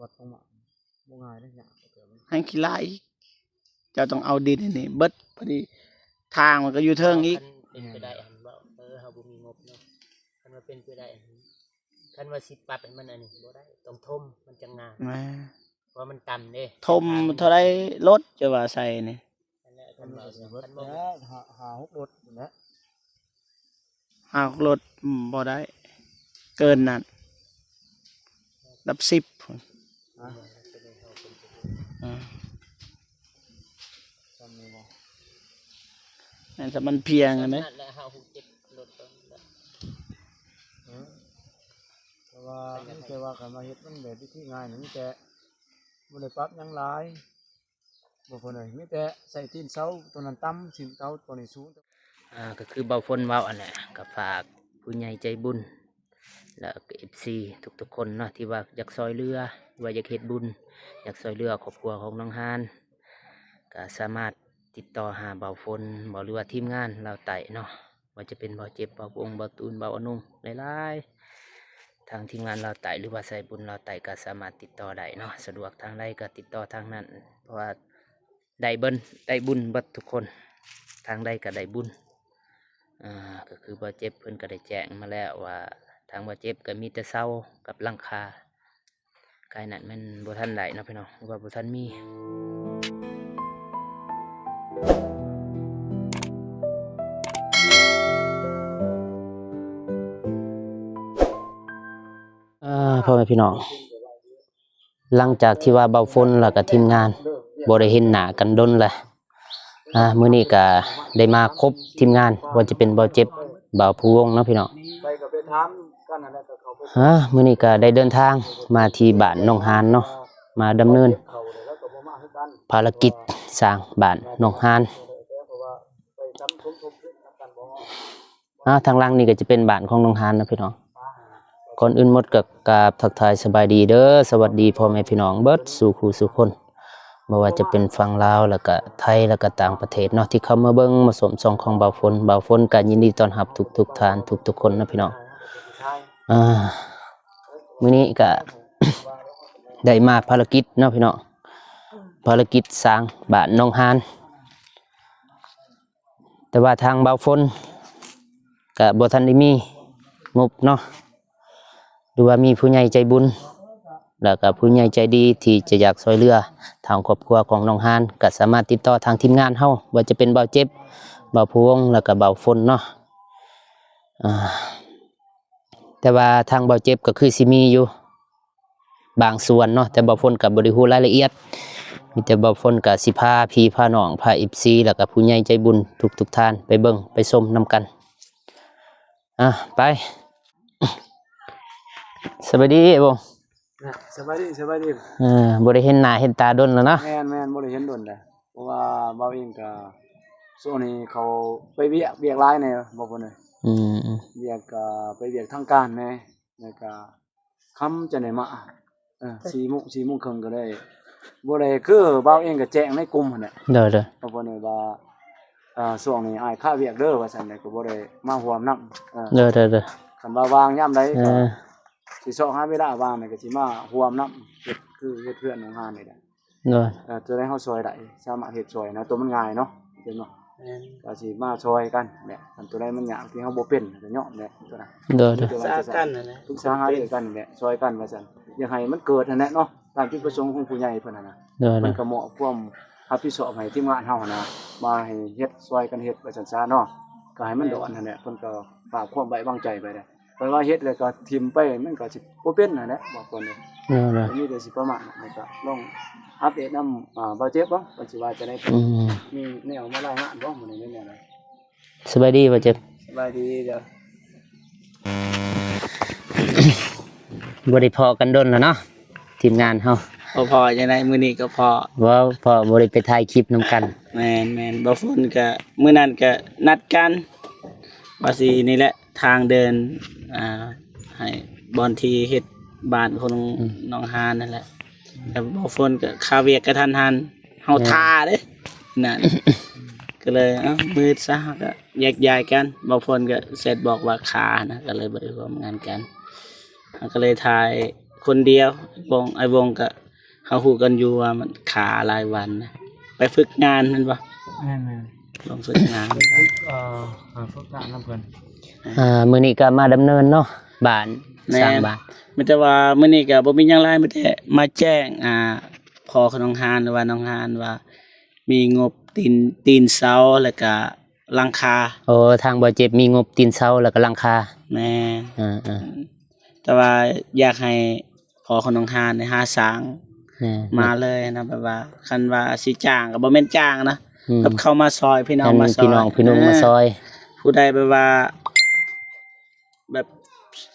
ວັດຕົງມາ ບໍ່ງ່າຍເດ້ ຍາກເກີນ. ໃຫ້ຂີ້ຫຼ້າອີກ ເຈົ້າຕ້ອງເອົາດິນອັນນີ້ເບິດ ພໍດີທາງມັນກໍຢູ່ເທິງອີກ. ຄັນເປັນໄປໄດ້ ອັນເວົ້າ ເອີ ເຮົາບໍ່ມີງົບເນາະ. ຄັນວ່າເປັນໄປໄດ້ ອັນ ຄັນວ່າຊິປັບໃຫ້ມັນອັນນີ້ບໍ່ໄດ້ ຕ້ອງຖົມ ມັນຈັ່ງງາມ. ແມ່ນ ເພາະວ່າມັນຕ່ຳເດ້ ຖົມເທົ່າໃດລົດ ຈະວ່າໃສ່ນີ້ ອັນນັ້ນ ຄັນວ່າ ຄັນບໍ່ ຫ້າ ຫ້າຫົກລົດພຸ້ນແຫຼະ. ຫາລົດ ອືມ ບໍ່ໄດ້ ເກີນນັ້ນ ຫຼັກສິບພຸ້ນ. ຮະ? ເອີ ຊ່ຳນີ້ບໍ່? ແມ່ນ ຖ້າມັນພຽງຫັ້ນເດ້. ແມ່ນແຫຼະ ຫ້າຫົກເຈັດລົດ ເອີ ແຕ່ວ່າ ມີແຕ່ວ່າ ຄັນວ່າເຮັດມັນແບບວິທີງ່າຍນີ້ ມີແຕ່ບໍ່ໄດ້ປັບຫຍັງຫຼາຍ. ບໍ່ພໍເລີຍ ມີແຕ່ໃສ່ຕີນເສົາຕົວນັ້ນຕ່ຳ ຕີນເສົາຕົວນີ້ສູງ. ອ່າ ກໍຄືເບົາຝົນເວົ້າຫັ້ນແຫຼະ ກໍຝາກຜູ້ໃຫຍ່ໃຈບຸນ ແລ້ວກໍເອັຟຊີທຸກໆຄົນເນາະ ທີ່ວ່າຢາກຊ່ອຍເຫຼືອ ວ່າຢາກເຮັດບຸນ ຢາກຊ່ອຍເຫຼືອຄອບຄົວຂອງນ້ອງຮານ ກໍສາມາດຕິດຕໍ່ຫາເບົາຝົນບໍ ຫຼືວ່າທີມງານລາວໃຕ້ເນາະ. ວ່າຈະເປັນບ່າວເຈັບ, ບ່າວວົງ, ບ່າວຕູນ, ບ່າວອະນຸງ ຫຼາຍໆ ທາງທີມງານລາວໃຕ້ ຫຼືວ່າສາຍບຸນລາວໃຕ້ ກໍສາມາດຕິດຕໍ່ໄດ້ເນາະ. ສະດວກທາງໃດກໍຕິດຕໍ່ທາງນັ້ນ ເພາະວ່າໄດ້ເບິນ ໄດ້ບຸນເບິດທຸກຄົນ ທາງໃດກໍໄດ້ບຸນ. ອ່າ ກໍຄືບ່າວເຈັບເພິ່ນກໍໄດ້ແຈ້ງມາແລ້ວວ່າ ທາງບ່າວເຈັບກໍມີແຕ່ເສົາກັບຫຼັງຄາ. ກາຍນັ້ນແມ່ນບໍ່ທັນໄດ້ເນາະພີ່ນ້ອງ ຫຼືວ່າບໍ່ທັນມີ. ເອີ ພໍ່ແມ່ພີ່ນ້ອງ ຫຼັງຈາກທີ່ວ່າເບົາຝົນ ແລ້ວກໍທີມງານບໍ່ໄດ້ເຫັນໜ້າກັນດົນແລ້ວ ອ່າ ມື້ນີ້ກໍໄດ້ມາຄົບທີມງານ ບໍ່ວ່າຈະເປັນບ່າວເຈັບ ບ່າວພູວົງເນາະພີ່ນ້ອງ. ອ່າ ມື້ນີ້ກໍໄດ້ເດີນທາງມາທີ່ບ້ານໜອງຫານເນາະ ມາດຳເນີນພາລະກິດສ້າງບ້ານໜອງຫານ. ອ່າ ທາງຫຼັງນີ້ກໍຈະເປັນບ້ານຂອງໜອງຫານເນາະພີ່ນ້ອງ. ກ່ອນອື່ນໝົດກໍກາບທັກທາຍສະບາຍດີເດີ ສະຫວັດດີພໍ່ແມ່ພີ່ນ້ອງເບິດສູ່ຄູ່ສູ່ຄົນ ບໍ່ວ່າຈະເປັນຝັ່ງລາວ ແລ້ວກະໄທ ແລ້ວກະຕ່າງປະເທດເນາະ ທີ່ເຂົ້າມາເບິ່ງມາຊົມຊ່ອງຂອງບ່າວຝົນ. ບ່າວຝົນກະຍິນດີຕ້ອນຮັບທຸກໆທ່ານທຸກໆຄົນເນາະພີ່ນ້ອງ. ອ່າ ມື້ນີ້ກະໄດ້ມາພາລະກິດເນາະພີ່ນ້ອງ ພາລະກິດສ້າງບ້ານໜອງຫານ. ແຕ່ວ່າທາງບ່າວຝົນກະບໍ່ທັນໄດ້ມີງົບເນາະ ຫຼືວ່າມີຜູ້ໃຫຍ່ໃຈບຸນ ແລ້ວກະຜູ້ໃຫຍ່ໃຈດີທີ່ຈະຢາກຊ່ອຍເຫຼືອທາງຄອບຄົວຂອງໜອງຫານ ກະສາມາດຕິດຕໍ່ທາງທີມງານເຮົາ ວ່າຈະເປັນບ່າວເຈັບ, ບ່າວພູວົງ ແລ້ວກະບ່າວຝົນເນາະ. ອ່າ ແຕ່ວ່າທາງບ່າວເຈັບກໍຄືຊິມີຢູ່ບາງສ່ວນເນາະ ແຕ່ບ່າວຝົນກໍບໍ່ໄດ້ຮູ້ລາຍລະອຽດ ມີແຕ່ບ່າວຝົນກໍຊິພາພີ່ພານ້ອງ ພາເອັຟຊີ ແລ້ວກໍຜູ້ໃຫຍ່ໃຈບຸນທຸກໆທ່ານໄປເບິ່ງໄປຊົມນຳກັນ. ອ່າ ໄປ ສະບາຍດີເອີຍວົງ. ນະ ສະບາຍດີ ສະບາຍດີ. ເອີ ບໍ່ໄດ້ເຫັນໜ້າເຫັນຕາດົນແລ້ວເນາະ. ແມ່ນໆ ບໍ່ໄດ້ເຫັນດົນແລ້ວ ເພາະວ່າບ່າວເອງກໍຊ່ວງນີ້ເຂົາໄປວຽກ ວຽກຫຼາຍແດ່ບ່າວຝົນເອີຍ. ອືມ ວຽກກໍໄປວຽກທາງການແດ່ ແລ້ວກໍຄ່ຳຈັ່ງໄດ້ມາ ເອີ ສີ່ໂມງ ສີ່ໂມງເຄິ່ງກໍໄດ້ ບໍ່ໄດ້ ຄືບ່າວເອງກໍແຈ້ງໃນກຸ່ມຫັ້ນແຫຼະ. ໂດຍໆ ບ່າວຝົນເອີຍວ່າ ອ່າ ຊ່ວງນີ້ອ້າຍຄາວຽກເດີວ່າຊັ້ນ ແລ້ວກໍບໍ່ໄດ້ມາຮ່ວມນຳ. ເອີ ໂດຍໆ ຄັນວ່າວ່າງຍາມໃດ ເອີ ກໍຊິຊອກຫາເວລາວ່າງແລ້ວກໍຊິມາຮ່ວມນຳ ເຮັດຄືເຮັດເຮືອນໂຮງງານນີ້ແຫຼະ. ໂດຍ ເອີ ຕົວໃດເຮົາຊ່ອຍໄດ້ ສາມາດເຮັດຊ່ອຍນະ ຕົວມັນງ່າຍເນາະ ເຫັນບໍ່? ແມ່ນ ກໍຊິມາຊ່ອຍກັນແຫຼະ ຄັນຕົວໃດມັນຍາກທີ່ເຮົາບໍ່ເປັນກໍຍອມແຫຼະ ຕົວນັ້ນ. ໂດຍໆ ປຶກສາກັນນັ້ນແຫຼະ ປຶກສາຫາລືກັນແຫຼະ ຊ່ອຍກັນວ່າຊັ້ນ ຢາກໃຫ້ມັນເກີດຫັ້ນແຫຼະເນາະ ຕາມຈຸດປະສົງຂອງຜູ້ໃຫຍ່ເພິ່ນຫັ້ນນະ. ໂດຍໆ ເພິ່ນກໍມອບຄວາມຮັບຜິດຊອບໃຫ້ທີມງານເຮົາຫັ້ນນະ ມາໃຫ້ເຮັດ ຊ່ອຍກັນເຮັດວ່າຊັ້ນຊະເນາະ ກໍໃຫ້ມັນດອນຫັ້ນແຫຼະ ເພິ່ນກໍຝາກຄວາມໄວ້ວາງໃຈໄປເດ້. ແປວ່າເຮັດແລ້ວກໍຖິ້ມໄປ ມັນກໍຊິບໍ່ເປັນຫັ້ນແຫຼະ ບາງຄົນເນາະ. ເອີ ກໍມີແຕ່ຊິປະມາດ ແລ້ວກໍລອງອັບເດດນຳ ອ່າ ບ່າວເຈັບເບິ່ງ ເພິ່ນຊິວ່າຈັ່ງໃດ. ອືມ ມີແນວມາລາຍງານບໍ່ມື້ນີ້ ມີແນວໃດ? ສະບາຍດີບ່າວເຈັບ. ສະບາຍດີເດີ. ບໍ່ໄດ້ພໍ້ກັນດົນແລ້ວເນາະ ທີມງານເຮົາ. ບໍ່ພໍ້ຈັ່ງໃດ ມື້ນີ້ກໍພໍ້. ບໍ່ພໍ້ ບໍ່ໄດ້ໄປຖ່າຍຄລິບນຳກັນ. ແມ່ນໆ ບ່າວຝົນກໍ ມື້ນັ້ນກໍນັດກັນວ່າຊິນີ້ແຫຼະ ທາງເດີນ ອ່າ ໃຫ້ບ່ອນທີ່ເຮັດບ້ານຂອງ ອືມ ນ້ອງຮານນັ້ນແຫຼະ ແລ້ວບ່າວຝົນກໍຄາວຽກກະທັນຫັນ ເຮົາ ແມ່ນ ຖ້າເດ້ ນັ້ນ ກໍເລີຍ ເອົ້າ ມືດຊະ ເຮົາກໍແຍກຍ້າຍກັນ ບ່າວຝົນກໍແຊັດບອກວ່າຄານະ ກໍເລີຍບໍ່ໄດ້ຮ່ວມງານກັນ ເຮົາກໍເລີຍຖ່າຍ ຄົນດຽວ ວົງ ອ້າຍວົງກະ ເຮົາຮູ້ກັນຢູ່ວ່າມັນຄາຫຼາຍວັນນະ ໄປຝຶກງານແມ່ນບໍ່? ແມ່ນໆ ລົງຝຶກງານ ເອີ ຫາຝຶກງານນຳເພິ່ນ. ອ່າ ມື້ນີ້ກໍມາດຳເນີນເນາະ ບ້ານ ແມ່ນ ສ້າງບ້ານ ມີແຕ່ວ່າມື້ນີ້ກໍບໍ່ມີຫຍັງຫຼາຍ ມີແຕ່ມາແຈ້ງ ອ່າ ພໍ່ຂອງນ້ອງຮານ ຫຼືວ່ານ້ອງຮານວ່າ ມີງົບຕີນ ຕີນເສົາ ແລ້ວກະຫຼັງຄາ. ໂອ້ ທາງບ່າວເຈັບມີງົບຕີນເສົາ ແລ້ວກະຫຼັງຄາ. ແມ່ນ ເອີໆ ແຕ່ວ່າຢາກໃຫ້ພໍ່ຂອງນ້ອງຮານນີ້ຫາສ້າງ ແມ່ນ ມາເລີຍນະ ແບບວ່າຄັນວ່າຊິຈ້າງກໍບໍ່ແມ່ນຈ້າງນະ ອືມ ແບບເຂົ້າມາຊ່ອຍ ພີ່ນ້ອງມາຊ່ອຍ ພີ່ນ້ອງມາຊ່ອຍ ເອີ ຜູ້ໃດແບບວ່າ ແບບ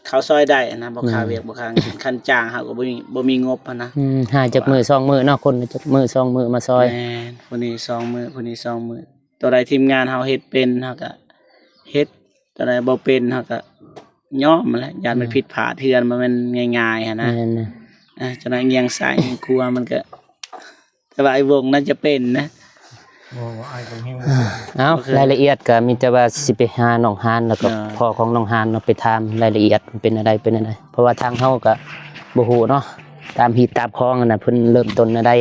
ເຂົາຊ່ອຍໄດ້ນະ ບໍ່ຄ່າ ອືມ ວຽກບໍ່ຄ່າງານ ຄັນຈ້າງເຮົາກໍບໍ່ມີ ບໍ່ມີງົບຫັ້ນນະ ອືມ ຫາຈັກມື້ສອງມື້ເນາະ ຄົນຈັກມື້ສອງມື້ມາຊ່ອຍ. ແມ່ນ ຜູ້ນີ້ສອງມື້ ຜູ້ນີ້ສອງມື້ ຕົວໃດທີມງານເຮົາເຮັດເປັນ ເຮົາກໍເຮັດ ຕົວໃດບໍ່ເປັນ ເຮົາກໍຍອມຫັ້ນແຫຼະ ຢ້ານມັນ ອືມ ຜິດພາດເທື່ອ ມັນບໍ່ແມ່ນງ່າຍໆຫັ້ນນະ. ແມ່ນ ອ່າ ເຈົ້ານາຍງຽງຊ້າຍງຽງຂວາ ມັນກໍ ແຕ່ວ່າອ້າຍວົງໜ້າຈະເປັນນະ. ບໍ່ ອ້າຍກໍຍັງບໍ່ເປັນ. ເອົ້າ ໂອເຄ ລາຍລະອຽດກໍມີແຕ່ວ່າຊິໄປຫານ້ອງຮານ ແລ້ວກໍ ອ່າ ພໍ່ຂອງນ້ອງຮານເນາະ ໄປຖາມລາຍລະອຽດ ເປັນແນວໃດ ເປັນແນວໃດ ເພາະວ່າທາງເຮົາກໍບໍ່ຮູ້ເນາະ ຕາມຮີດຕາມຄອງຫັ້ນນະ ເພິ່ນເລີ່ມຕົ້ນແນວໃດ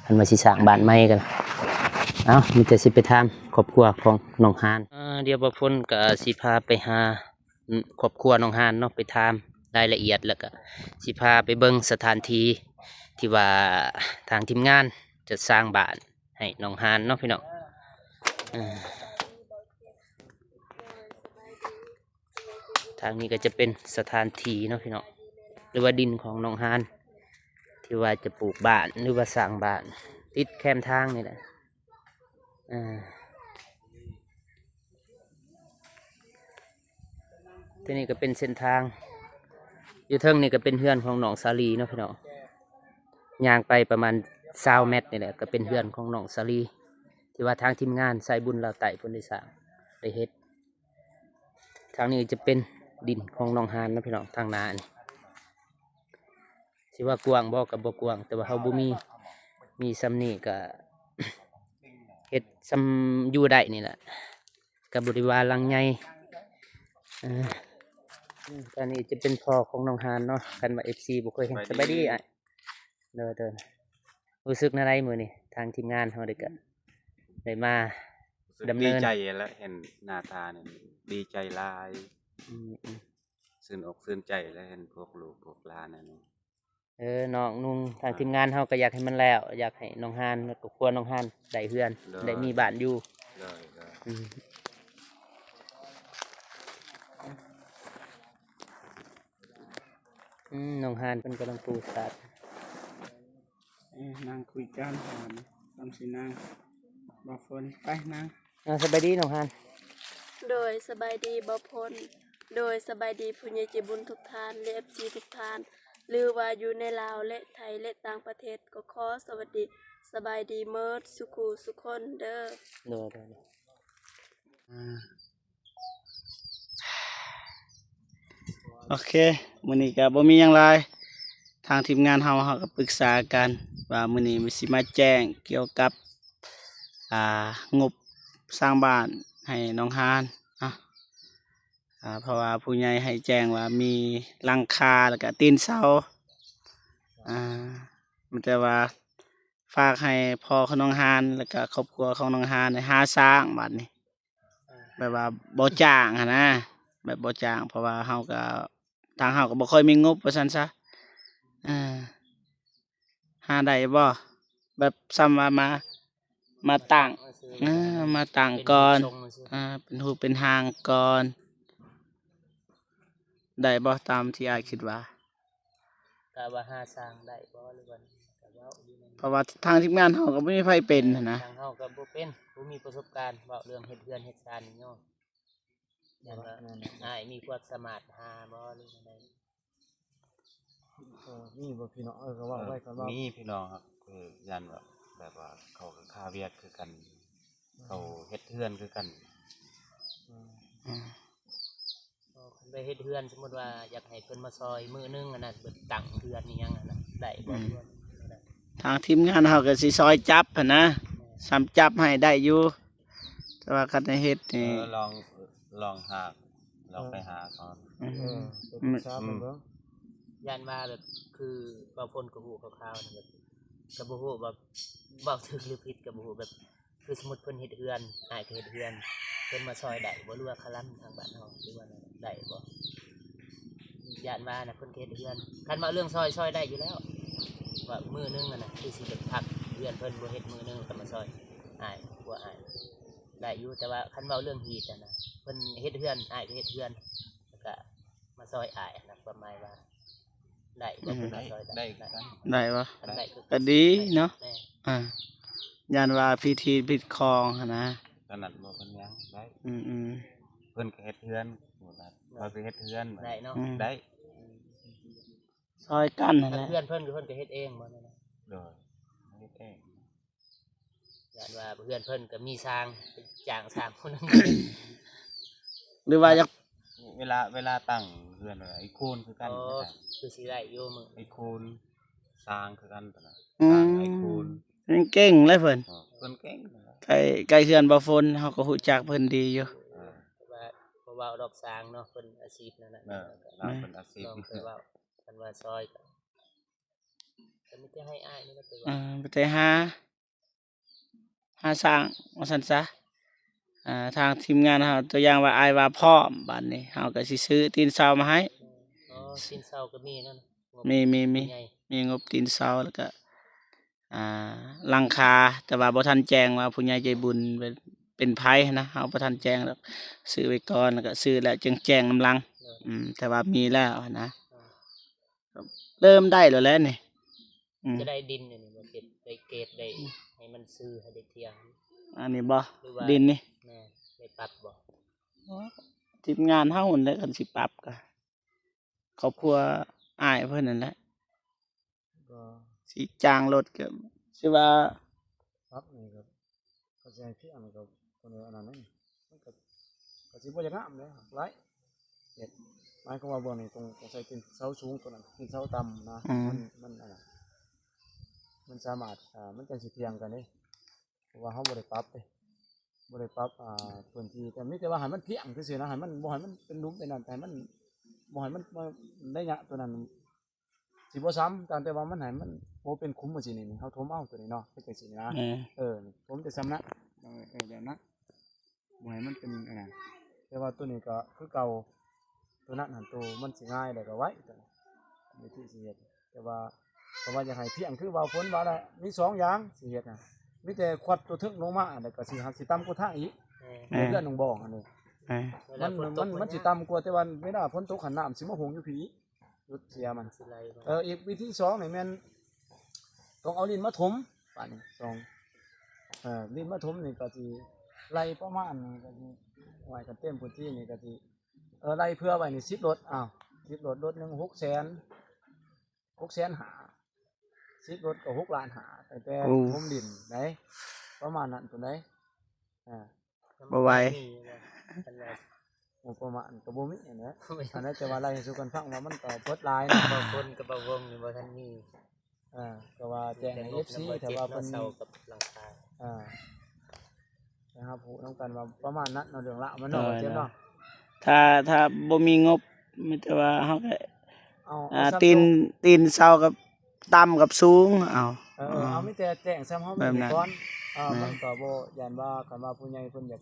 ຄັນວ່າຊິສ້າງບ້ານໃໝ່ກໍ ເອົ້າ ມີແຕ່ຊິໄປຖາມຄອບຄົວຂອງນ້ອງຮານ. ເອີ ດຽວບ່າວພົນກໍຊິພາໄປຫາ ອືມ ຄອບຄົວນ້ອງຮານເນາະ ໄປຖາມລາຍລະອຽດ ແລ້ວກະຊິພາໄປເບິ່ງສະຖານທີ່ທີ່ວ່າທາງທີມງານຈັດສ້າງບ້ານໃຫ້ນ້ອງຮານເນາະ ພີ່ນ້ອງ. ເອີ ທາງນີ້ກໍຈະເປັນສະຖານທີ່ເນາະ ພີ່ນ້ອງ ຫຼືວ່າດິນຂອງນ້ອງຮານ ທີ່ວ່າຈະປູກບ້ານ ຫຼືວ່າສ້າງບ້ານ ຕິດແຄມທາງນີ້ແຫຼະ. ອ່າ ທີ່ນີ້ກໍເປັນເສັ້ນທາງ ຢູ່ເທິງນີ້ກໍເປັນເຮືອນຂອງນ້ອງສາລີເນາະ ພີ່ນ້ອງ ຍ່າງໄປປະມານຊາວແມັດນີ້ແຫຼະ ກໍເປັນເຮືອນຂອງນ້ອງສາລີ ທີ່ວ່າທາງທີມງານສາຍບຸນລາວໃຕ້ເພິ່ນໄດ້ສ້າງ ໄດ້ເຮັດ. ທາງນີ້ຈະເປັນດິນຂອງນ້ອງຮານເນາະ ພີ່ນ້ອງ ທາງໜ້ານີ້. ຊິວ່າກວ້າງບໍ່ກໍບໍ່ກວ້າງ ແຕ່ວ່າເຮົາບໍ່ມີ ມີສ່ຳນີ້ກໍເຮັດສ່ຳຢູ່ໄດ້ນີ້ແຫຼະ ກໍບໍ່ໄດ້ວ່າຫຼັງໃຫຍ່. ເອີ ອັນນີ້ຈະເປັນພໍ່ຂອງນ້ອງຮານເນາະ ຄັນວ່າເອັບຊີບໍ່ເຄີຍເຫັນ. ສະບາຍດີ ສະບາຍດີອ້າຍ. ໂດຍໆ ຮູ້ສຶກແນວໃດມື້ນີ້ ທາງທີມງານເຮົາໄດ້ກະ ໄດ້ມາ ຮູ້ສຶກ ດຳເນີນ ດີໃຈແຫຼະ ເຫັນໜ້າຕານີ້ດີໃຈຫຼາຍ. ອືມໆ ຊື່ນອົກຊື່ນໃຈແຫຼະ ເຫັນພວກລູກພວກຫຼານອັນນີ້. ເອີ ນ້ອງນຸ່ງ ທາງ ອ່າ ທີມງານເຮົາກໍຢາກໃຫ້ມັນແລ້ວ ຢາກໃຫ້ນ້ອງຮານ ແລະ ຄອບຄົວນ້ອງຮານໄດ້ເຮືອນ ໂດຍ ໄດ້ມີບ້ານຢູ່. ໂດຍໆ ອືມ ອືມ ນ້ອງຮານເພິ່ນກຳລັງປູສາດ. ເອີ ນັ່ງຄຸຍກັນກ່ອນ ກ່ອນຊິນັ່ງ ບໍ່ຝົນ ໄປນັ່ງ. ອ່າ ສະບາຍດີນ້ອງຮານ. ໂດຍ ສະບາຍດີບ່າວພົນ. ໂດຍ ສະບາຍດີຜູ້ໃຫຍ່ໃຈບຸນທຸກທ່ານ ແລະ ເອັບຊີທຸກທ່ານ ຫຼືວ່າຢູ່ໃນລາວ ແລະ ໄທ ແລະ ຕ່າງປະເທດ ກໍຂໍສະຫວັດດີ ສະບາຍດີໝົດສູ່ຄູ່ສູ່ຄົນເດີ. ໂດຍໆ ອ່າ ໂອເຄ ມື້ນີ້ກໍບໍ່ມີຫຍັງຫຼາຍ ທາງທີມງານເຮົາ ເຮົາກໍປຶກສາກັນວ່າມື້ນີ້ຊິມາແຈ້ງກ່ຽວກັບ ອ່າ ງົບສ້າງບ້ານໃຫ້ນ້ອງຮານເນາະ. ອ່າ ເພາະວ່າຜູ້ໃຫຍ່ໃຫ້ແຈ້ງວ່າມີຫຼັງຄາ ແລ້ວກໍຕີນເສົາ. ອ່າ ມີແຕ່ວ່າ ຝາກໃຫ້ພໍ່ຂອງນ້ອງຮານ ແລ້ວກະຄອບຄົວຂອງນ້ອງຮານ ໄດ້ຫາສ້າງບາດນີ້ ແບບວ່າບໍ່ຈ້າງຫັ້ນນະ ແບບບໍ່ຈ້າງ ເພາະວ່າເຮົາກະ ທາງເຮົາກະບໍ່ຄ່ອຍມີງົບວ່າຊັ້ນຊະ. ເອີ ຫາໄດ້ບໍ່ ແບບສ່ຳວ່າມາ ມາຕັ້ງ ເອີ ມາຕັ້ງກ່ອນ ເປັນຮູບຊົງຊື່ ເອີ ເປັນຮູບເປັນຮ່າງກ່ອນ ໄດ້ບໍ່ ຕາມທີ່ອ້າຍຄິດວ່າ? ກະວ່າຫາສ້າງໄດ້ບໍ່ ຫຼືວ່າກະເວົ້າຢູ່ນັ້ນ ເພາະວ່າທາງທີມງານເຮົາກໍບໍ່ມີໃຜເປັນຫັ້ນນະ ທາງເຮົາກໍບໍ່ເປັນ ບໍ່ມີປະສົບການເວົ້າເລື່ອງເຮັດເຮືອນເຮັດຊານນີ້ເນາະ. ຢ້ານວ່າອ້າຍມີຄວາມສາມາດຫາບໍ່ ຫຼືແນວໃດ? ເອີ ມີບໍ່ພີ່ນ້ອງ? ເອີ ກໍເວົ້າໄວ້ກ່ອນ ເວົ້າ ມີພີ່ນ້ອງ ເອີ ຢ້ານວ່າ ແບບວ່າເຂົາກໍຄາວຽກຄືກັນ ເຂົາເຮັດເຮືອນຄືກັນ. ອືມ ອືມ ບໍ່ ຄັນໄປເຮັດເຮືອນ ສົມມຸດວ່າຢາກໃຫ້ເພິ່ນມາຊ່ອຍມື້ໜຶ່ງຫັ້ນນະ ເພິ່ນຕັ້ງເຮືອນອີ່ຫຍັງຫັ້ນນະ ໄດ້ບໍ່? ອືມ ທາງທີມງານເຮົາກໍຊິຊ່ອຍຈັບຫັ້ນນະ ແມ່ນ ສ່ຳຈັບໃຫ້ໄດ້ຢູ່ ແຕ່ວ່າຄັນໃຫ້ເຮັດນີ້ ເອີ ລອງ ລອງຫາ ລອງໄປຫາກ່ອນ ອືມ ເອີ ໄປປຶກສາເພິ່ນເບິ່ງ. ຢ້ານວ່າແບບ ຄືເວົ້າພົ້ນກໍຮູ້ຄ່າວໆ ແບບ ກໍບໍ່ຮູ້ວ່າເວົ້າຖືກຫຼືຜິດກໍບໍ່ຮູ້ ແບບ ຄືສົມມຸດເພິ່ນເຮັດເຮືອນ ອ້າຍກໍເຮັດເຮືອນ ເພິ່ນມາຊ່ອຍໄດ້ບໍ່ ຫຼືວ່າຄະລຳທາງບ້ານເຮົາ ຫຼືວ່າໄດ້ບໍ່? ຢ້ານວ່ານະ ເພິ່ນກໍເຮັດເຮືອນ ຄັນວ່າເລື່ອງຊ່ອຍ ຊ່ອຍໄດ້ຢູ່ແລ້ວ ວ່າມື້ໜຶ່ງຫັ້ນນະ ຄືຊິໄປພັກເຮືອນເພິ່ນ ບໍ່ເຮັດມື້ໜຶ່ງ ແລ້ວກໍມາຊ່ອຍອ້າຍ ຜົວອ້າຍ ໄດ້ຢູ່ ແຕ່ວ່າຄັນເວົ້າເລື່ອງຮີດຫັ້ນນະ ເພິ່ນເຮັດເຮືອນ ອ້າຍກໍເຮັດເຮືອນ ແລ້ວກໍມາຊ່ອຍອ້າຍຫັ້ນນະ ຄວາມໝາຍວ່າ ໄດ້ບໍ່? ອືມ ເພິ່ນວ່າຊ່ອຍໄດ້ ໄດ້ ໄດ້ ໄດ້ບໍ່? ຄັນໄດ້ກໍ ກໍດີເນາະ ແມ່ນ ອ່າ ຢ້ານວ່າຜິດທີ່ຜິດຂອງຫັ້ນນະ ຕອນນັ້ນບໍ່ເປັນຫຍັງ ໄດ້ ອືມໆ ເພິ່ນກໍເຮັດເຮືອນ ແມ່ນ ຂ້ອຍກໍເຮັດເຮືອນ ໄດ້ເນາະ ອືມ ໄດ້ ອືມ ຊ່ອຍກັນຫັ້ນແຫຼະ ເຮືອນເພິ່ນ ເພິ່ນກໍເຮັດເອງບໍ່? ໂດຍ ເຮັດເອງ ຢ້ານວ່າເຮືອນເພິ່ນກໍມີຊ່າງ ໄປຈ້າງຊ່າງຜູ້ນັ້ນ ຫຼືວ່າຢາກ ເວລາ ເວລາຕັ້ງເຮືອນ ໄອ້ຄູນຄືກັນ ອໍ ຄືຊິໄດ້ຢູ່ ມື້ ໄອ້ຄູນຊ່າງຄືກັນຕອນນັ້ນ ອືມ ຊ່າງໄອ້ຄູນ ເກັ່ງເລີຍເພິ່ນ ເອີ ເພິ່ນເກັ່ງ ໃກ້ ໃກ້ເຮືອນບໍ່ຝົນ ເຮົາກໍຮູ້ຈັກເພິ່ນດີຢູ່ ເອີ ເພາະວ່າ ເພາະວ່າເວົ້າດອກຊ່າງເນາະ ເພິ່ນອາຊີບນັ້ນນະ ເອີ ເພິ່ນອາຊີບ ລອງເຄີຍເວົ້າ ຄັນວ່າຊ່ອຍກໍ ກໍມີແຕ່ໃຫ້ອ້າຍນີ້ແຫຼະໄປເວົ້າ ເອີ ໄປແຕ່ຫາ ຫາສ້າງວ່າຊັ້ນຊະ ອ່າ ທາງທີມງານເຮົາ ຕົວຢ່າງວ່າອ້າຍວ່າພ້ອມ ບາດນີ້ເຮົາກໍຊິຊື້ຕີນເສົາມາໃຫ້ ອໍ ຕີນເສົາກໍມີເນາະ ງົບ ມີ ມີ ມີ ໃຫຍ່ ມີງົບຕີນເສົາ ແລ້ວກໍ ອ່າ ຫຼັງຄາ ແຕ່ວ່າບໍ່ທັນແຈ້ງວ່າຜູ້ໃຫຍ່ໃຈບຸນເປັນ ເປັນໃຜນະ ເຮົາບໍ່ທັນແຈ້ງດອກ ຊື້ໄວ້ກ່ອນ ແລ້ວກໍຊື້ແລ້ວຈຶ່ງແຈ້ງນຳຫຼັງ ໂດຍ ອືມ ແຕ່ວ່າມີແລ້ວນະ ໂດຍ ກໍເລີ່ມໄດ້ແລ້ວແຫຼະນີ້ ອືມ ຈະໄດ້ດິນອັນນີ້ບໍ່ ເກັບໄດ້ເກດໄດ້ ໃຫ້ມັນຊື່ໃຫ້ໄດ້ທ່ຽງ ອັນນີ້ບໍ່? ຫຼືວ່າດິນນີ້ ແມ່ນ ໄດ້ປັບບໍ່? ໂອ້ ທີມງານເຮົາຫັ້ນແຫຼະ ຄັນຊິປັບກະ ຄອບຄົວອ້າຍເພິ່ນນັ້ນແຫຼະ ກໍຊິຈ້າງລົດ ກໍຊິວ່າປັບນີ້ກໍ ກໍຊິໃຫ້ພຽງນີ້ກໍ ຄົນອັນນັ້ນນີ້ ມັນກໍ ກໍຊິບໍ່ຢາກງາມເດ້ ຫຼາຍເຮັດ ໝາຍຄວາມວ່າເບື້ອງນີ້ຕ້ອງ ຕ້ອງໃສ່ຕີນເສົາສູງ ຕົວນັ້ນຕີນເສົາຕ່ຳນະ ອືມ ມັນ ມັນອັນນັ້ນ ມັນສາມາດ ອ່າ ມັນຈັ່ງຊິທ່ຽງກັນເດ້ ເພາະວ່າເຮົາບໍ່ໄດ້ປັບເດ້ ບໍ່ໄດ້ປັບ ອ່າ ພື້ນທີ່ ແຕ່ມີແຕ່ວ່າໃຫ້ມັນພຽງຊື່ໆນະ ໃຫ້ມັນ ບໍ່ໃຫ້ມັນເປັນຫຼຸມເປັນນັ້ນ ໃຫ້ມັນ ບໍ່ໃຫ້ມັນ ມັນໄລຍະຕົວນັ້ນ ຊິບໍ່ຊ້ຳ ຕາມແຕ່ວ່າມັນໃຫ້ມັນບໍ່ເປັນຂຸມຈັ່ງຊີ້ນີ້ ເຮົາຖົມເອົາຕົວນີ້ເນາະ ເຮັດຈັ່ງຊີ້ນະ ເອີ ເອີ ຖົມແຕ່ຊ້ຳນະ ເອີ ເອີ ແບບນັ້ນ ບໍ່ໃຫ້ມັນເປັນອັນນັ້ນ ແຕ່ວ່າຕົວນີ້ກໍຄືເກົ່າ ຕົວນັ້ນຫັ້ນ ໂຕມັນຊິງ່າຍ ແລ້ວກໍໄວ ຕົວນັ້ນ ວິທີຊິເຮັດ ແຕ່ວ່າ ເພາະວ່າຢາກໃຫ້ພຽງ ຄືວ່າຝົນວ່າລະ ມີສອງຢ່າງຊິເຮັດນະ ມີແຕ່ຄວັດຕົວເທິງລົງມາ ແລ້ວກໍຊິ ຊິຕ່ຳກວ່າທາງອີກ ເອີ ເຮືອນໜອງບອງຫັ້ນເດ້ ເອີ ມັນ ມັນ ມັນຊິຕ່ຳກວ່າ ແຕ່ວ່າເວລາຝົນຕົກຫັ້ນ ນ້ຳຊິມາຫົ່ງຢູ່ພີ້ ຈຸດເສຍມັນ ເອີ ອີກວິທີສອງນີ້ແມ່ນ ຕ້ອງເອົາດິນມາຖົມ ບາດນີ້ສອງ ເອີ ດິນມາຖົມນີ້ກໍຊິໄລ່ປະມານນີ້ ກໍຊິ ໄວ້ກັນເຕັມພື້ນທີ່ນີ້ກໍຊິ ເອີ ໄລ່ເຜື່ອໄວ້ນີ້ສິບລົດ ອ້າວ ສິບລົດ ລົດໜຶ່ງຫົກແສນ ຫົກແສນຫ້າ ສິບລົດກໍຫົກລ້ານຫ້າ ຕັ້ງແຕ່ຖົມດິນໄດ໋ ປະມານນັ້ນພຸ້ນໄດ໋ ອ່າ ບໍ່ໄຫວ ໂອ້ ປະມານກໍບໍ່ມີຫັ້ນແຫຼະ ອັນນັ້ນຈະວ່າໄລ່ສູ່ກັນຟັງວ່າມັນກໍເບິດຫຼາຍເນາະ ບາງຄົນກໍບາງວົງນີ້ບໍ່ທັນມີ ອ່າ ກໍວ່າແຈ້ງໃຫ້ເອັຟຊີ ຖ້າວ່າເພິ່ນ ເສົາກັບຫຼັງຄາ ອ່າ ໄປຮັບຮູ້ນຳກັນວ່າປະມານນັ້ນເນາະ ເລື່ອງລາວມັນເນາະ ເອີ ວ່າຈັ່ງເນາະ ຖ້າ ຖ້າບໍ່ມີງົບ ມີແຕ່ວ່າເຮົາກໍ ເອົາ ອ່າ ເອົາຊ້ຳ ຕີນ ໂຕ ຕີນເສົາກັບ ຕ່ຳກັບສູງ ເອົາ ເອີ ເອົາ ເອົາ ມີແຕ່ແຈ້ງຊ້ຳເຮົາມີກ່ອນ ເອີ ແມ່ນ ມັນກໍບໍ່ ຢ້ານວ່າ ຄັນວ່າຜູ້ໃຫຍ່ເພິ່ນຢາກ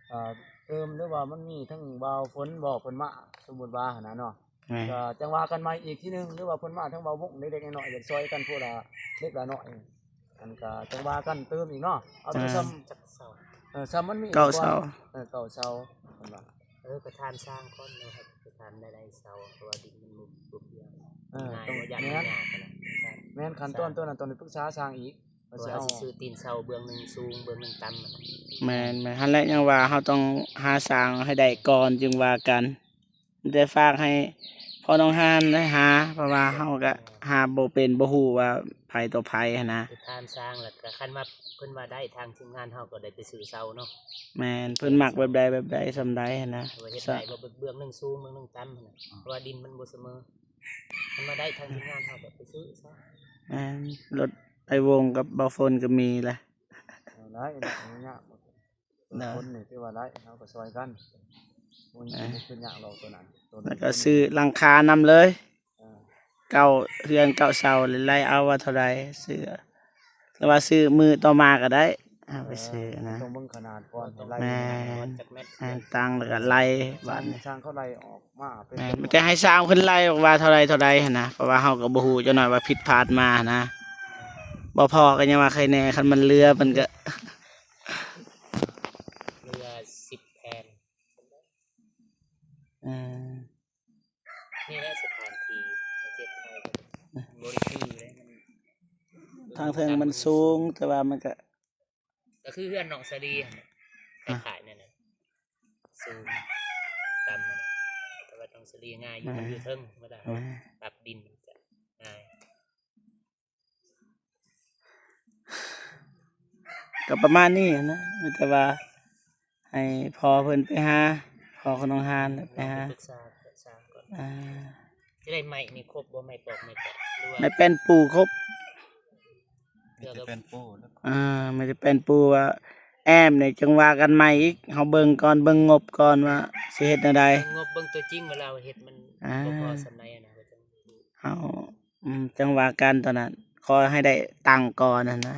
ເອີ ເຕີມ ຫຼືວ່າມັນມີທັງບ່າວຝົນບອກເພິ່ນມາ ສົມມຸດວ່າຫັ້ນນະເນາະ ແມ່ນ ກໍຈັ່ງວ່າກັນໃໝ່ອີກທີໜຶ່ງ ຫຼືວ່າເພິ່ນມາທັງບ່າວວົງ ເລັກໆນ້ອຍໆ ຢາກຊ່ອຍກັນຜູ້ລະເລັກລະນ້ອຍ ອັນກໍຈັ່ງວ່າກັນຕື່ມອີກເນາະ ເອົາແຕ່ ອ່າ ຊ່ຳ ຈັກເສົາ ເອີ ຊ່ຳມັນມີ ເກົ້າເສົາ ເອີ ເກົ້າເສົາ ເພິ່ນວ່າ ເອີ ໄປຖາມຊ່າງກ່ອນເນາະ ໄປຖາມໄດ້ຫຼາຍເສົາ ເພາະວ່າດິນມັນບໍ່ ບໍ່ພຽງ ເອີ ງ່າຍ ຕ້ອງ ບໍ່ ຢ້ານມັນຍາກຫັ້ນນະ ແມ່ນ ຂັ້ນຕອນ ຕ້ອງ ຕົວນັ້ນຕ້ອງໄດ້ປຶກສາຊ່າງອີກ ເພາະວ່າຊິເອົາ ຊິຊື້ຕີນເສົາເບື້ອງໜຶ່ງສູງ ເບື້ອງໜຶ່ງຕ່ຳ ຫັ້ນນະ ແມ່ນໆ ຫັ້ນແຫຼະ ຍັງວ່າເຮົາຕ້ອງຫາຊ່າງໃຫ້ໄດ້ກ່ອນ ຈຶ່ງວ່າກັນ ມີແຕ່ຝາກໃຫ້ພໍ່ນ້ອງຮານໄດ້ຫາ ເພາະວ່າເຮົາກະຫາບໍ່ເປັນ ບໍ່ຮູ້ວ່າໃຜຕໍ່ໃຜຫັ້ນນະ ໄປຖາມຊ່າງ ແລ້ວກະຄັນວ່າເພິ່ນວ່າໄດ້ ທາງທີມງານເຮົາກໍໄດ້ໄປຊື້ເສົາເນາະ ແມ່ນ ເພິ່ນມັກແບບໃດ ແບບໃດ ສ່ຳໃດຫັ້ນນະ ວ່າເຮັດໄດ້ບໍ່ ເບື້ອງໜຶ່ງສູງ ເບື້ອງໜຶ່ງຕ່ຳຫັ້ນນະ ເພາະວ່າດິນມັນບໍ່ສະເໝີ ຄັນວ່າໄດ້ ທາງທີມງານເຮົາກໍໄປຊື້ຊະ ແມ່ນ ລົດໄອ້ວົງກັບບ່າວຝົນກໍມີແຫຼະ ເອີ ໄດ້ ບໍ່ຍາກ ເນາະ ຄົນນີ້ຖືວ່າໄດ້ ເຮົາກໍຊ່ອຍກັນ ບໍ່ ເອີ ບໍ່ເປັນຫຍັງດອກຕົວນັ້ນ ຕົວນັ້ນ ແລ້ວກໍຊື້ຫຼັງຄານຳເລີຍ ເອີ ເກົ່າເຮືອນເກົ່າເຊົາ ແລ້ວໄລ່ເອົາວ່າເທົ່າໃດ ຊື້ ຫຼືວ່າຊື້ມື້ຕໍ່ມາກໍໄດ້ ເອົາໄປຊື້ນະ ຕ້ອງເບິ່ງຂະໜາດກ່ອນ ໄລ່ ແມ່ນ ແມ່ນ ຕັ້ງແລ້ວກໍໄລ່ບາດນີ້ ຊ່າງເຂົາໄລ່ອອກມາເປັນ ແມ່ນ ມີແຕ່ໃຫ້ຊ່າງເພິ່ນໄລ່ອອກວ່າເທົ່າໃດເທົ່າໃດຫັ້ນນະ ເພາະວ່າເຮົາກໍບໍ່ຮູ້ ຈັກໜ້ອຍວ່າຜິດພາດມາຫັ້ນນະ ບໍ່ພໍກໍຍັງວ່າໃຄແນ່ ຄັນມັນເຫຼືອມັນກໍ ເຫຼືອສິບແຜ່ນ ອືມ ນີ້ແຫຼະສະຖານທີ່ປະເທດໄທ ອືມ ບໍ່ໄດ້ຄືເລີຍ ມັນ ທາງເທິງມັນສູງ ແຕ່ວ່າມັນກະ ກໍຄືເຮືອນນ້ອງສາລີຫັ້ນແຫຼະ ອ່າ ຄ້າຍໆນັ້ນນະ ສູງຕ່ຳຫັ້ນນະ ແຕ່ວ່ານ້ອງສາລີງ່າຍຢູ່ ອ່າ ມັນຢູ່ເທິງ ເວລາເຮົາ ອ່າ ປັບດິນກໍງ່າຍ. ກໍປະມານນີ້ນະ ມີແຕ່ວ່າໃຫ້ພໍ່ເພິ່ນໄປຫາ ພໍ່ຂອງນ້ອງຮານໄປຫາ ປຶກສາ ປຶກສາກ່ອນ ອ່າ ຈະໄດ້ໄມ້ນີ້ຄົບບໍ່? ໄມ້ປອກໄມ້ແປະ ຫຼືວ່າ ໄມ້ແປ້ນປູຄົບ ມີແຕ່ແປ້ນປູ ອ່າ ມີແຕ່ແປ້ນປູ ວ່າແອ້ມນີ້ຈັ່ງວ່າກັນໃໝ່ອີກ ເຮົາເບິ່ງກ່ອນ ເບິ່ງງົບກ່ອນວ່າຊິເຮັດແນວໃດ ເບິ່ງງົບ ເບິ່ງຕົວຈິງ ເວລາເຮົາເຮັດມັນ ອ່າ ບໍ່ພໍສ່ຳໃດຫັ້ນນະ ເຮົາ ອືມ ຈັ່ງວ່າກັນຕອນນັ້ນ ຂໍໃຫ້ໄດ້ຕັງກ່ອນຫັ້ນນະ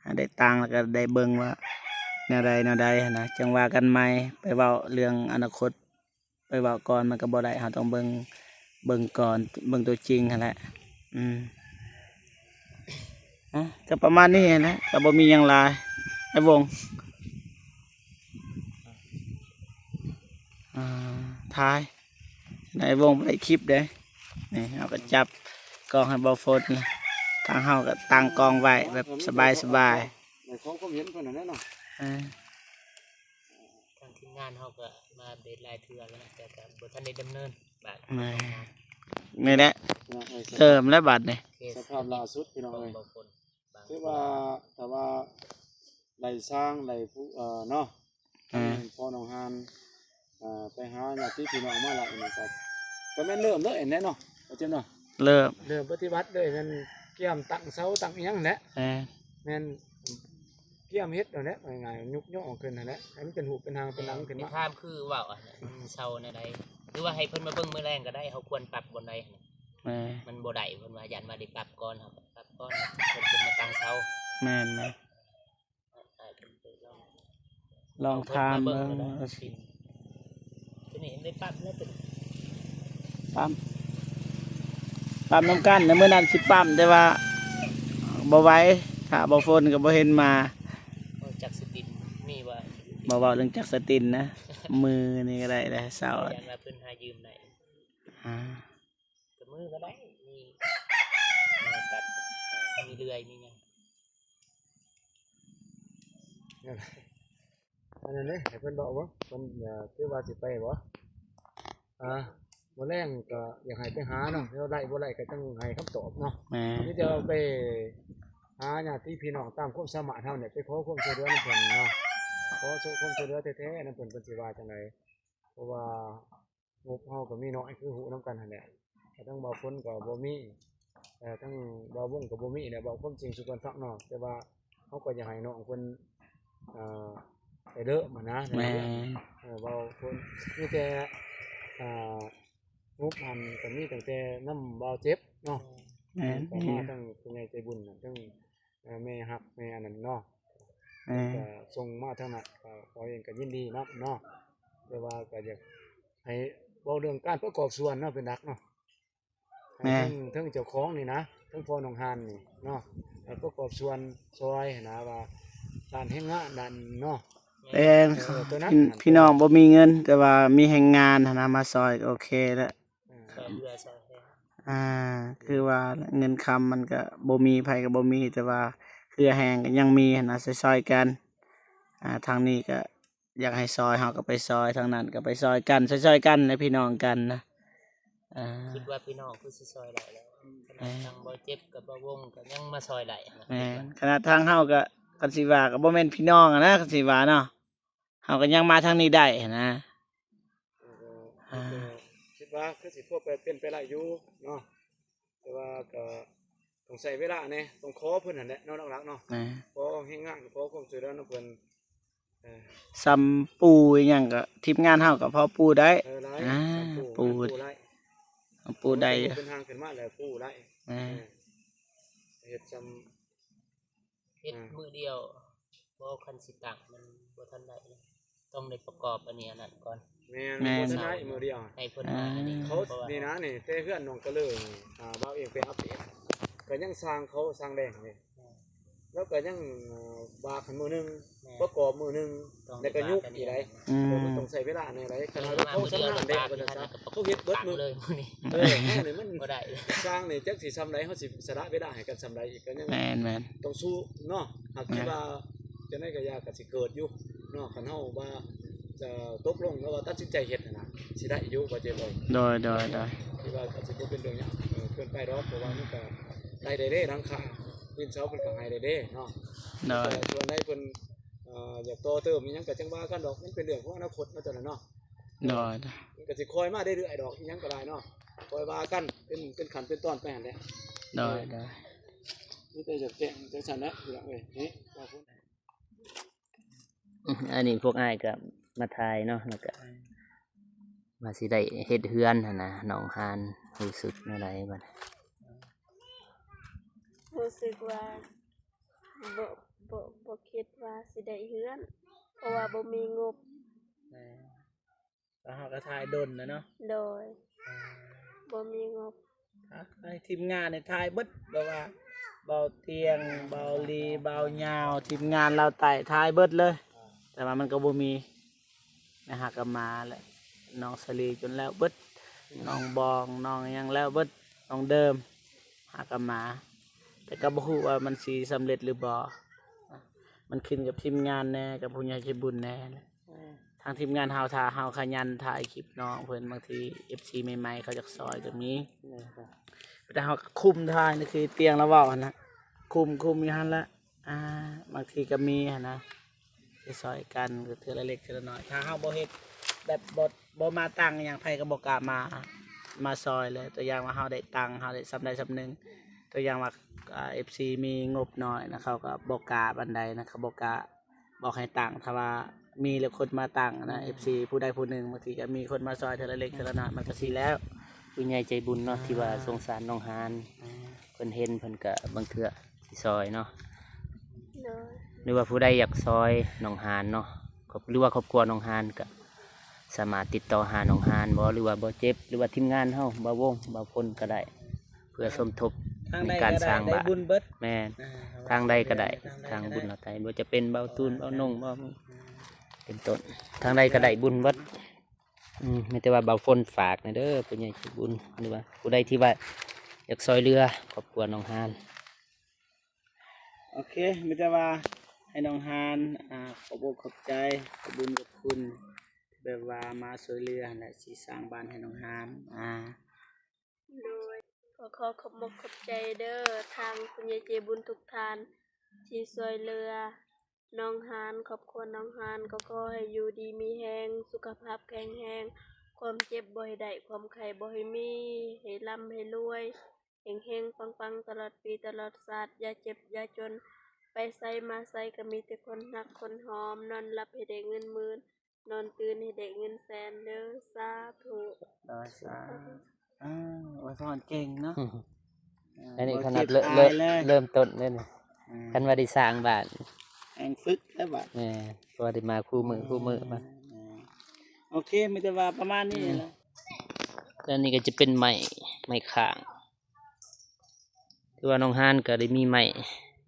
ແມ່ນ ໃຫ້ໄດ້ຕັງ ແລ້ວກໍໄດ້ເບິ່ງວ່າແນວໃດແນວໃດຫັ້ນນະ ຈັ່ງວ່າກັນໃໝ່ ໄປເວົ້າເລື່ອງອະນາຄົດ ໄປເວົ້າກ່ອນມັນກໍບໍ່ໄດ້ ເຮົາຕ້ອງເບິ່ງ ເບິ່ງກ່ອນ ເບິ່ງຕົວຈິງຫັ້ນແຫຼະ ອືມ ອ່ະ ກໍປະມານນີ້ຫັ້ນແຫຼະ ກໍບໍ່ມີຫຍັງຫຼາຍ ອ້າຍວົງ ອ່າ ຖ່າຍ ໃນວົງໄປຄລິບເດ້ ນີ້ເຮົາກໍຈັບກ້ອງໃຫ້ບໍ່ຝົນ ທາງເຮົາກໍຕັ້ງກ້ອງໄວ້ແບບສະບາຍໆ ໃນຂອງຄວາມເຫັນເພິ່ນນັ້ນແຫຼະເນາະ ເອີ ທາງທີມງານເຮົາກໍມາອັບເດດຫຼາຍເທື່ອແລ້ວນະ ແຕ່ກໍບໍ່ທັນໄດ້ດຳເນີນບາດ ແມ່ນ ນີ້ແຫຼະ ເລີ່ມແລ້ວບາດນີ້ ສະພາບລ່າສຸດພີ່ນ້ອງເອີຍ ຖືວ່າ ຖ້າວ່າໄດ້ຊ່າງ ໄດ້ຜູ້ ເອີ ເນາະ ອ່າ ພໍ່ນ້ອງຮານ ອ່າ ໄປຫາຍາດຕິພີ່ນ້ອງມາແລ້ວ ອັນນີ້ກໍ ກໍແມ່ນເລີ່ມເລີຍແຫຼະເນາະ ບໍ່ເຈັບເນາະ ເລີ່ມ ເລີ່ມປະຕິບັດເລີຍ ແມ່ນກຽມຕັ້ງເສົາຕັ້ງອີ່ຫຍັງແຫຼະ ແມ່ນ ແມ່ນກຽມເຮັດນັ້ນແຫຼະ ງ່າຍໆ ຍຸກຍໍຂຶ້ນຫັ້ນແຫຼະ ໃຫ້ມັນເປັນຮູບເປັນຮ່າງເປັນຫຼັງຂຶ້ນມາ ຖາມຄືເວົ້າອັນນັ້ນ ເສົາແນວໃດ ຫຼືວ່າໃຫ້ເພິ່ນມາເບິ່ງມື້ແລງກໍໄດ້ ເຮົາຄວນປັບບ່ອນໃດ ແມ່ນ ມັນບໍ່ໄດ້ ເພິ່ນວ່າຢ້ານວ່າໄດ້ປັບກ່ອນ ເຮົາກໍປັບກ່ອນ ເພິ່ນຈຶ່ງມາຕັ້ງເສົາ ແມ່ນໆ ລອງຖາມເບິ່ງ ໂຕນີ້ໄດ້ປັບແລ້ວໂຕນີ້ ປ້ຳ ປ້ຳນຳກັນ ໃນມື້ນັ້ນຊິປ້ຳ ແຕ່ວ່າບໍ່ໄຫວ ຖ້າບໍ່ຝົນກໍບໍ່ເຫັນມາ ຈັກສະຕິນມີບໍ່? ບໍ່ເວົ້າເລື່ອງຈັກສະຕິນນະ ມືນີ້ກໍໄດ້ແຫຼະ ເຊົາ ຢ້ານວ່າເພິ່ນຫາຢືມໄດ້ ອ່າ ກັບມືກໍໄດ້ ມີ ມີຕັດ ມີເລື່ອຍ ມີຫຍັງ ອັນນັ້ນເດ້ ໃຫ້ເພິ່ນເວົ້າບໍ່? ເພິ່ນ ເອີ ຄືວ່າຊິໄປບໍ່? ອ່າ ມື້ແລງກໍຢາກໃຫ້ໄປຫາເນາະ ແລ້ວໄດ້ບໍ່ໄດ້ກໍຈັ່ງໃຫ້ຄຳຕອບເນາະ ແມ່ນ ມີແຕ່ວ່າໄປຫາຍາດຕິພີ່ນ້ອງຕາມຄວາມສາມາດເຮົານີ້ ໄປຂໍຄວາມຊ່ວຍເຫຼືອນຳເພິ່ນເນາະ ຂໍຄວາມຊ່ວຍເຫຼືອແທ້ໆນຳເພິ່ນ ເພິ່ນຊິວ່າຈັ່ງໃດ ເພາະວ່າ ງົບເຮົາກໍມີໜ້ອຍ ຄືຮູ້ນຳກັນຫັ້ນແຫຼະ ແຕ່ທາງບ່າວຝົນກໍບໍ່ມີ ເອີ ທາງບ່າວວົງກໍບໍ່ມີແຫຼະ ເວົ້າຄວາມຈິງສູ່ກັນຟັງເນາະ ແຕ່ວ່າເຮົາກໍຢາກໃຫ້ນ້ອງເພິ່ນ ເອີ ໄປເດີມຫັ້ນນະ ແມ່ນ ເອີ ບ່າວຝົນ ມີແຕ່ ອ່າ ງົບຫັ້ນກໍມີຕັ້ງແຕ່ນຳບ່າວເຈັບເນາະ ແມ່ນ ກໍມາທັງຜູ້ໃຫຍ່ໃຈບຸນ ທັງ ເອີ ແມ່ຮັກແມ່ອັນນັ້ນເນາະ ແມ່ນ ກໍສົ່ງມາທາງນັ້ນ ກໍເຮົາເອງກໍຍິນດີນຳເນາະ ແຕ່ວ່າກໍຢາກໃຫ້ເວົ້າເລື່ອງການປະກອບສ່ວນເນາະ ເປັນຫຼັກເນາະ ແມ່ນ ເຖິງ ເຖິງເຈົ້າຂອງນີ້ນະ ເຖິງພໍ່ນ້ອງຮານນີ້ເນາະ ໃຫ້ປະກອບສ່ວນຊ່ອຍຫັ້ນນະ ວ່າດ້ານແຮງງານດ້ານເນາະ ແມ່ນ ເອີ ໂຕນັ້ນ ພີ່ນ້ອງບໍ່ມີເງິນ ແຕ່ວ່າມີແຮງງານຫັ້ນນະ ມາຊ່ອຍກໍໂອເຄແລ້ວ ເອີ ເພື່ອຊ່ອຍແຮງ ອ່າ ຄືວ່າແຫຼະ ເງິນຄຳມັນກະບໍ່ມີ ໃຜກະບໍ່ມີ ແຕ່ວ່າເຫື່ອແຮງກະຍັງມີຫັ້ນນະ ຊ່ອຍໆກັນ ອ່າ ທາງນີ້ກະຢາກໃຫ້ຊ່ອຍ ເຮົາກະໄປຊ່ອຍ ທາງນັ້ນກະໄປຊ່ອຍກັນ ຊ່ອຍໆກັນແຫຼະ ພີ່ນ້ອງກັນນະ ອ່າ ຄິດວ່າພີ່ນ້ອງຄືຊິຊ່ອຍໄດ້ແລ້ວ ຂະໜາດທາງບ່າວເຈັບກັບບ່າວວົງກະຍັງມາຊ່ອຍໄດ້ ແມ່ນ ຂະໜາດທາງເຮົາກະ ຄັນຊິວ່າກະບໍ່ແມ່ນພີ່ນ້ອງຫັ້ນນະ ຄັນຊິວ່າເນາະ ເຮົາກໍຍັງມາທາງນີ້ໄດ້ຫັ້ນນະ ເອີ ເອີ ຄິດວ່າຄືຊິພໍເປັນໄປໄດ້ຢູ່ເນາະ ແຕ່ວ່າກໍຕ້ອງໃຊ້ເວລາແດ່ ຕ້ອງຂໍເພິ່ນຫັ້ນແຫຼະເນາະ ຫຼັກໆເນາະ ແມ່ນ ຂໍແຮງງານ ຂໍຄວາມຊ່ວຍເຫຼືອນຳເພິ່ນ ເອີ ສ່ຳປູ່ອີ່ຫຍັງກໍ ທີມງານເຮົາກໍພໍປູ່ໄດ້ ເອີ ຫຼາຍ ອ່າ ສ່ຳປູ່ ປູ່ ປູ່ໄດ້ ຕ້ອງປູໄດ້ ເປັນຮ່າງຂຶ້ນມາແລ້ວປູໄດ້. ແມ່ນ ເຮັດຊ່ຳ ເຮັດ ອ່າ ມື້ດຽວ ບໍ່ ຄັນຊິຕັ້ງມັນບໍ່ທັນໄດ້ ຕ້ອງໄດ້ປະກອບອັນນີ້ອັນນັ້ນກ່ອນ. ແມ່ນ ແມ່ນ ບໍ່ທັນໄດ້ມື້ດຽວ ໃຫ້ເພິ່ນ ອ່າ ມາອັນນີ້ ເຂົາ ເພາະວ່າ ນີ້ນະ ນີ້ ແຕ່ເຮືອນໜອງກະເລີນີ້ ອ່າ ບ່າວເອງໄປອັບເດດ ກໍຍັງສ້າງ ເຂົາສ້າງແດງນີ້ ແມ່ນ ແລ້ວກໍຍັງ ເອີ ບາກຫັ້ນມື້ໜຶ່ງ ແມ່ນ ປະກອບມື້ໜຶ່ງ ຕ້ອງ ແລ້ວກໍຍຸກອີກໄດ໋. ອືມ ເອີ ມັນຕ້ອງໃຊ້ເວລາແດ່ໃດ໋ ຂະໜາດວ່າເຂົາຊຳນານເດ້ ເພິ່ນວ່າຊັ້ນ ເຂົາເຮັດເບິດມື້ ເລີຍມື້ນີ້. ເອີ ເຮົານີ້ມັນ ບໍ່ໄດ້ ສ້າງນີ້ຈັກຊິຊ່ຳໃດ ເຮົາຊິສະຫຼະເວລາໃຫ້ກັນຊ່ຳໃດອີກ ກໍຍັງ ແມ່ນໆ ຕ້ອງສູ້ເນາະ. ຫາກ ແມ່ນ ຄິດວ່າຈັ່ງໃດກໍຢ່າ ກໍຊິເກີດຢູ່ເນາະ ຄັນເຮົາວ່າຈະຕົກລົງ ຫຼືວ່າຕັດສິນໃຈເຮັດຫັ້ນນະ ຊິໄດ້ຢູ່ ບໍ່ເຈັບບໍ່. ໂດຍ ໂດຍ ໂດຍ ຄິດວ່າກໍຊິບໍ່ເປັນເລື່ອງຫຍັງ ເອີ ເກີນໄປດອກ ເພາະວ່າມັນກໍໄດ້ເດ້ ຫຼັງຄາ ຕີນເສົາເພິ່ນກໍໃຫ້ໄດ້ເດ້ເນາະ. ໂດຍ ສ່ວນໃດເພິ່ນ ເອີ ຢາກຕໍ່ເຕີມອີ່ຫຍັງກໍຈັ່ງວ່າກັນດອກ ມັນເປັນເລື່ອງຂອງອະນາຄົດເນາະ ເຈົ້ານະເນາະ. ໂດຍ ມັນກໍຊິຄ່ອຍມາເລື້ອຍໆດອກ ອີ່ຫຍັງກໍໄດ້ເນາະ ຄ່ອຍວ່າກັນ ເປັນ ເປັນຂັ້ນເປັນຕອນໄປຫັ້ນແຫຼະ. ໂດຍ ໂດຍ ມີແຕ່ຢາກແຈ້ງຈັ່ງຊັ້ນແຫຼະ ພີ່ນ້ອງເອີຍ. ນີ້ ອືມ ອັນນີ້ພວກອ້າຍກໍມາຖ່າຍເນາະ ແລ້ວກໍ ອືມ ວ່າຊິໄດ້ເຮັດເຮືອນຫັ້ນນະ ນ້ອງຮານ ຮູ້ສຶກແນວໃດບັດ? ຮູ້ສຶກວ່າບໍ່ ບໍ່ ບໍ່ຄິດວ່າຊິໄດ້ເຮືອນ ເພາະວ່າບໍ່ມີງົບ. ເອີ ແລ້ວເຮົາກໍຖ່າຍດົນແລ້ວເນາະ. ໂດຍ ບໍ່ມີງົບ. ອ່າ ໃຫ້ທີມງານນີ້ຖ່າຍເບິດ ແບບວ່າ ເບົາຕຽງ ເບົາລີ ເບົາຍາວ ທີມງານລາວໃຕ້ຖ່າຍເບິດເລີຍ ແຕ່ວ່າມັນກໍບໍ່ມີນະ. ຫາກະມາແຫຼະ ນ້ອງສາລີຈົນແລ້ວເບິດ ນ້ອງບອງ ນ້ອງຫຍັງແລ້ວເບິດ ນ້ອງເດີມ ຫາກະມາ ແຕ່ກໍບໍ່ຮູ້ວ່າມັນຊິສຳເລັດຫຼືບໍ່ ມັນຂຶ້ນກັບທີມງານແດ່ ກັບຜູ້ໃຫຍ່ໃຈບຸນແດ່. ທາງທີມງານເຮົາ ຖ້າເຮົາຂະຫຍັນຖ່າຍຄລິບນ້ອງເພິ່ນ ບາງທີເອັຟຊີໃໝ່ໆເຂົາຢາກຊ່ອຍກໍມີ. ແມ່ນ ແຕ່ເຮົາຄຸມຖ່າຍ ນີ້ຄືຕຽງລາວເວົ້າຫັ້ນນະ ຄຸມ ຄຸມຢູ່ຫັ້ນລະ. ອ່າ ບາງທີກໍມີຫັ້ນນະ ໄປຊ່ອຍກັນ ກໍເທື່ອລະເລັກເທື່ອລະໜ້ອຍ. ຖ້າເຮົາບໍ່ເຮັດແບບ ບໍ່ ບໍ່ມາຕັ້ງຫຍັງ ໃຜກໍບໍ່ກ້າມາ ມາຊ່ອຍເລີຍ. ຕົວຢ່າງວ່າເຮົາໄດ້ຕັ້ງ ເຮົາໄດ້ສ່ຳໃດສ່ຳໜຶ່ງ ຕົວຢ່າງວ່າ ອ່າ ເອັຟຊີມີງົບໜ້ອຍນະ ເຂົາກໍບໍ່ກ້າປານໃດນະ ເຂົາບໍ່ກ້າ ບອກໃຫ້ຕັ້ງ ຖ້າວ່າມີແລ້ວຄົນມາຕັ້ງນະ ເອັຟຊີຜູ້ໃດຜູ້ໜຶ່ງ ບາງທີກໍມີຄົນມາຊ່ອຍເທື່ອລະເລັກເທື່ອລະນ້ອຍ ມັນກໍຊິແລ້ວ. ຜູ້ໃຫຍ່ໃຈບຸນເນາະ ອ່າ ທີ່ວ່າສົງສານນ້ອງຮານ ອ່າ ເພິ່ນເຫັນເພິ່ນກໍບາງເທື່ອຊິຊ່ອຍເນາະ. ໂດຍ ຫຼືວ່າຜູ້ໃດຢາກຊ່ອຍນ້ອງຮານເນາະ ຄອບ ຫຼືວ່າຄອບຄົວນ້ອງຮານ ກໍສາມາດຕິດຕໍ່ຫານ້ອງຮານບໍ ຫຼືວ່າບໍ່ເຈັບ ຫຼືວ່າທີມງານເຮົາ ບ່າວວົງ ບ່າວພົນກໍໄດ້. ເພື່ອສົມທົບໃນການສ້າງບ້ານ. ແມ່ນ ທາງໃດກໍໄດ້ ທາງບຸນເຮົາໄດ້ ບໍ່ຈະເປັນເບົາຕູນ ເບົານົງ ເບົາ ເປັນຕົ້ນ ທາງໃດກໍໄດ້ບຸນເບິດ. ອືມ ມີແຕ່ວ່າບ່າວຝົນຝາກແດ່ເດີ ຜູ້ໃຫຍ່ໃຈບຸນ ຫຼືວ່າຜູ້ໃດທີ່ວ່າຢາກຊ່ອຍເຫຼືອຄອບຄົວນ້ອງຮານ. ໂອເຄ ມີແຕ່ວ່າໃຫ້ນ້ອງຮານ ອ່າ ຂອບອົກຂອບໃຈ ຂອບບຸນຂອບຄຸນ ແບບວ່າມາຊ່ວຍເຫຼືອຫັ້ນແຫຼະ ຊິສ້າງບ້ານໃຫ້ນ້ອງຮານ ອ່າ. ໂດຍ ກໍຂໍຂອບອົກຂອບໃຈເດີ ທາງຜູ້ໃຫຍ່ໃຈບຸນທຸກທ່ານທີ່ຊ່ວຍເຫຼືອນ້ອງຮານ ຄອບຄົວນ້ອງຮານ ກໍຂໍໃຫ້ຢູ່ດີມີແຮງ ສຸຂະພາບແຂງແຮງ ຄວາມເຈັບບໍ່ໃຫ້ໄດ້ ຄວາມໄຂ້ບໍ່ໃຫ້ມີ ໃຫ້ລ່ຳໃຫ້ລວຍ ເຮັງໆ ປັງໆ ຕະຫຼອດປີຕະຫຼອດຊາດ ຢ່າເຈັບຢ່າຈົນ ໄປໃສມາໃສກໍມີແຕ່ຄົນຮັກຄົນຫອມ ນອນຫຼັບໃຫ້ໄດ້ເງິນໝື່ນ ນອນຕື່ນໃຫ້ໄດ້ເງິນແສນເດີ ສາທຸ. ໂດຍ ສາທຸ. ອ່າ ອວຍພອນເກັ່ງເນາະ. ອັນນີ້ຂະໜາດເລີ່ມ ເລີ່ມຕົ້ນເດ້ນີ້ ຄັນວ່າໄດ້ສ້າງບ້ານ ແຮງຝຶກແລ້ວບາດ ແມ່ນ ເພາະວ່າໄດ້ມາຄູ່ມື້ຄູ່ມື້ມາ. ໂອເຄ ມີແຕ່ວ່າປະມານນີ້ແຫຼະ. ແລ້ວນີ້ກໍຈະເປັນໄມ້ ໄມ້ຄ້າງ ຄືວ່ານ້ອງຮານກໍໄດ້ມີໄມ້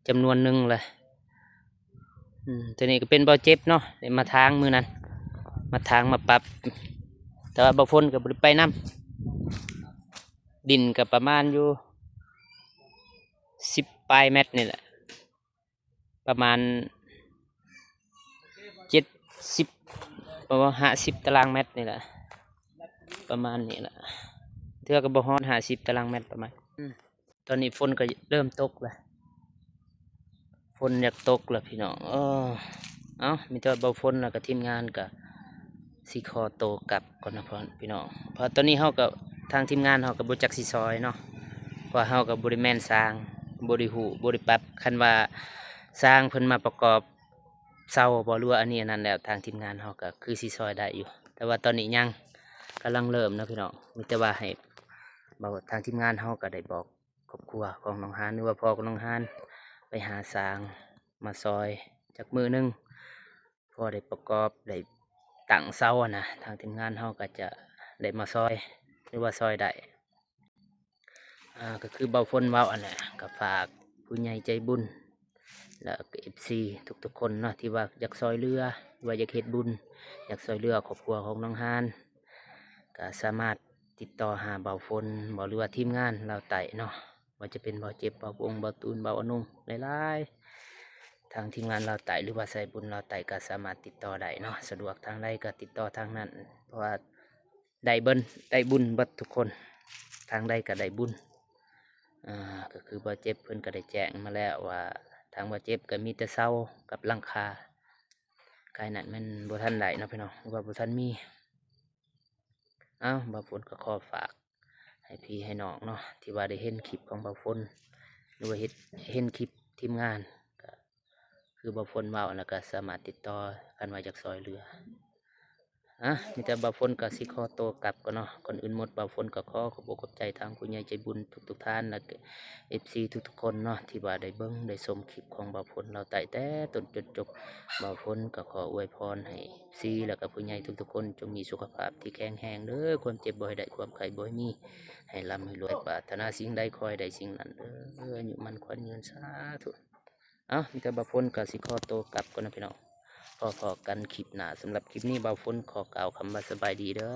ຈຳນວນໜຶ່ງແຫຼະ. ອືມ ໂຕນີ້ກໍເປັນບ່າວເຈັບເນາະ ໄດ້ມາຖາງມື້ນັ້ນ ມາຖາງມາປັບ ແຕ່ວ່າບ່າວຝົນກໍບໍ່ໄດ້ໄປນຳ. ດິນກໍປະມານຢູ່ສິບປາຍແມັດນີ້ແຫຼະ ປະມານເຈັດສິບ ປະມານຫ້າສິບຕາລາງແມັດນີ້ແຫຼະ ປະມານນີ້ແຫຼະ ເທື່ອກໍບໍ່ຮອດຫ້າສິບຕາລາງແມັດປະມານ. ອືມ ຕອນນີ້ຝົນກໍເລີ່ມຕົກແລ້ວ ຝົນຢາກຕົກແລ້ວພີ່ນ້ອງ. ເອີ ເອົ້າ ມີແຕ່ວ່າບ່າວຝົນ ແລ້ວກໍທີມງານກໍຊິຂໍໂຕກັບກ່ອນນະ ພີ່ນ້ອງ ເພາະຕອນນີ້ເຮົາກໍ ທາງທີມງານເຮົາກໍບໍ່ຈັກຊິຊ່ອຍເນາະ ເພາະວ່າເຮົາກໍບໍ່ໄດ້ແມ່ນຊ່າງ ບໍ່ໄດ້ຮູ້ ບໍ່ໄດ້ປັບ. ຄັນວ່າຊ່າງເພິ່ນມາປະກອບເສົາບໍ ຫຼືວ່າອັນນີ້ອັນນັ້ນແລ້ວ ທາງທີມງານເຮົາກໍຄືຊິຊ່ອຍໄດ້ຢູ່ ແຕ່ວ່າຕອນນີ້ຍັງ ກຳລັງເລີ່ມເນາະພີ່ນ້ອງ. ມີແຕ່ວ່າໃຫ້ ເວົ້າ ທາງທີມງານເຮົາກໍໄດ້ບອກຄອບຄົວຂອງນ້ອງຮານ ຫຼືວ່າພໍ່ຂອງນ້ອງຮານ ໄປຫາຊ່າງມາຊ່ອຍຈັກມື້ໜຶ່ງ ພໍໄດ້ປະກອບ ໄດ້ຕັ້ງເສົາຫັ້ນນະ. ທາງທີມງານເຮົາກໍຈະໄດ້ມາຊ່ອຍ ຫຼືວ່າຊ່ອຍໄດ້ ອ່າ ກໍຄືເບົາຝົນເວົ້າຫັ້ນແຫຼະ ກໍຝາກຜູ້ໃຫຍ່ໃຈບຸນ ແລ້ວກໍເອັຟຊີທຸກໆຄົນເນາະ ທີ່ວ່າຢາກຊ່ອຍເຫຼືອ ຫຼືວ່າຢາກເຮັດບຸນ ຢາກຊ່ອຍເຫຼືອຄອບຄົວຂອງນ້ອງຮານ ກໍສາມາດຕິດຕໍ່ຫາເບົາຝົນບໍ ຫຼືວ່າທີມງານລາວໃຕ້ເນາະ ບໍ່ວ່າຈະເປັນເບົາເຈັບ ເບົາວົງ ເບົາຕູນ ເບົາອະນຸງ ຫຼາຍໆ ທາງທີມງານລາວໃຕ້ ຫຼືວ່າສາຍບຸນລາວໃຕ້ ກໍສາມາດຕິດຕໍ່ໄດ້ເນາະ. ສະດວກທາງໃດກໍຕິດຕໍ່ທາງນັ້ນ ເພາະວ່າ ໄດ້ເບິນ ໄດ້ບຸນເບິດທຸກຄົນ ທາງໃດກໍໄດ້ບຸນ. ອ່າ ກໍຄືເບົາເຈັບເພິ່ນກໍໄດ້ແຈ້ງມາແລ້ວວ່າ ທາງເບົາເຈັບກໍມີແຕ່ເສົາກັບຫຼັງຄາ ກາຍນັ້ນແມ່ນບໍ່ທັນໄດ້ເນາະພີ່ນ້ອງ ຫຼືວ່າບໍ່ທັນມີ. ເອົ້າ ເບົາຝົນກໍຂໍຝາກໃຫ້ພີ່ໃຫ້ນ້ອງເນາະ ທີ່ວ່າໄດ້ເຫັນຄລິບຂອງເບົາຝົນ ຫຼືວ່າເຮັດ ເຫັນຄລິບທີມງານ ກໍ ຄືເບົາຝົນເວົ້າ ແລ້ວກໍສາມາດຕິດຕໍ່ກັນວ່າຢາກຊ່ອຍເຫຼືອ. ອາ ມີແຕ່ເບົາຝົນກໍຊິຂໍໂຕກັບກ່ອນເນາະ. ກ່ອນອື່ນໝົດ ເບົາຝົນກໍຂໍຂອບອົກຂອບໃຈທາງຜູ້ໃຫຍ່ໃຈບຸນທຸກໆທ່ານ ແລະກໍເອັຟຊີທຸກໆຄົນເນາະ ທີ່ວ່າໄດ້ເບິ່ງໄດ້ຊົມຄລິບຂອງເບົາຝົນລາວໃຕ້ແຕ່ຕົ້ນຈົນຈົບ. ເບົາຝົນກໍຂໍອວຍພອນໃຫ້ເອັຟຊີ ແລະກໍຜູ້ໃຫຍ່ທຸກໆຄົນ ຈົ່ງມີສຸຂະພາບທີ່ແຂງແຮງເດີ, ຄວາມເຈັບບໍ່ໃຫ້ໄດ້, ຄວາມໄຂ້ບໍ່ໃຫ້ມີ, ໃຫ້ລ່ຳໃຫ້ລວຍ, ປາດຖະໜາສິ່ງໃດຂໍໃຫ້ໄດ້ສິ່ງນັ້ນເດີ, ອາຍຸໝັ້ນຂວັນຍືນ ສາທຸ. ເອົ້າ ມີແຕ່ເບົາຝົນກໍຊິຂໍໂຕກັບກ່ອນນະພີ່ນ້ອງ. ພໍ້ໆກັນຄລິບໜ້າ. ສຳລັບຄລິບນີ້ ເບົາຝົນຂໍກ່າວຄຳວ່າສະບາຍດີເດີ.